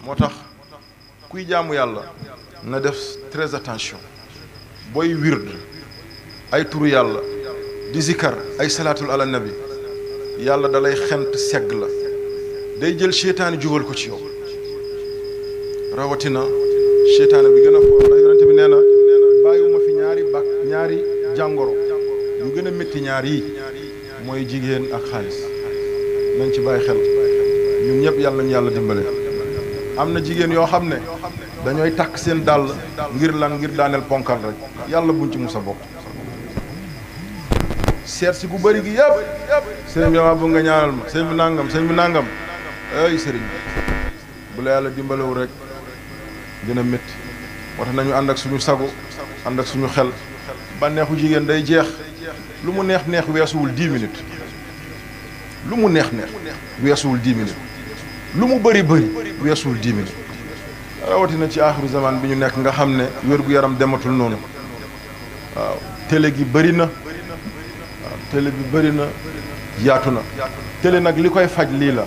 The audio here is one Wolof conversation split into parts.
moo tax kuy jaamu yàlla na def très attention booy wird ay turu yàlla di zikar ay salaatul ala nabi yàlla dalay xent segg la day jël seytaane jubal ko ci yow rawatina seytaane bi gën a foor ndax yonente bi nee na bàyyiwuma fi ñaari jàngoro yu gën a métti ñaar yi mooy jigéen ak xaalis nañ ci bàyyi xel ñun ñëpp yàlla nañu yàlla dimbale am na jigéen yoo xam ne dañooy takk seen dàll ngir lan ngir daaneel ponkal rek yàlla buñ ci musa bokk seet si gu bëri gi yëpp sëriñ bi dama bëgg nga ñaanal ma sëriñ bi nangam ay sëriñ bu la yàlla dimbalewu rek dina métti moo tax nañu ànd ak suñu sago ànd ak suñu xel bànneexu jigéen day jeex lu mu neex neex weesuwul 10 minutes lu mu neex neex weesuwul 10 minutes lu mu bëri weesuwul 10 minutes rawatina ci aaxiru zaman bi ñu nekk nga xam ne wér-gu-yaram dematul noonu waaw télé gi bëri na waaw télé bi bëri na yaatu na télé nag li koy faj lii la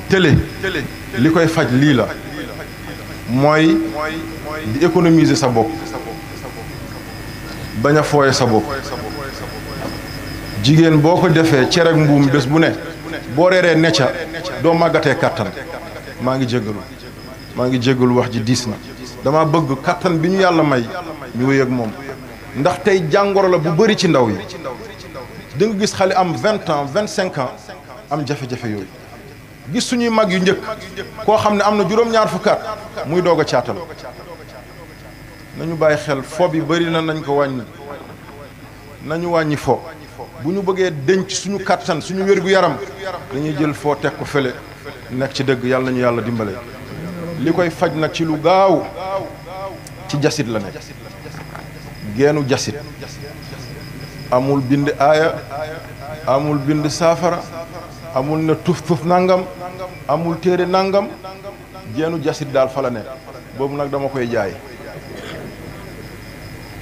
télé li koy faj lii la mooy di économiser sa bopp bañ a fooye sa bopp jigéen boo ko defee cere ak mbuum bés bu ne boo reeree necca doo màggatee kàttan maa ngi jéggalu wax ji diis na dama bëgg kàttan bi ñu yàlla may ñu wéy ak moom ndax tey jàngoro la bu bëri ci ndaw yi di nga gis xale am 20 ans 25 ans am jafe-jafe yooyu gis suñuy mag yu njëkk koo xam ne am na juróom-ñaar fukki at muy doog a caatal nañu bàyyi xel fo bi bëri na nañ ko wàññi nañu wàññi fo bu ñu bëggee denc suñu kattan suñu wér-gu-yaram dañuy jël foo teg ko fële nekk ci dëgg yàlla nañu yàlla dimbale li koy faj nag ci lu gaaw ci jasit la nekk geenu jasit amul bind aaya amul bind saafara amul na tuf nangam amul téere nangam geenu jasit daal fa la nekk boobu nag dama koy jaay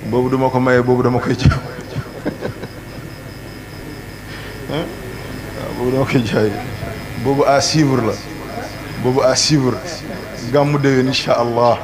boobu duma ko maye boobu dama koy jaay waaw boobu dama koy jaay boobu à suivre la boobu à suivre gàmmu déwén incha allah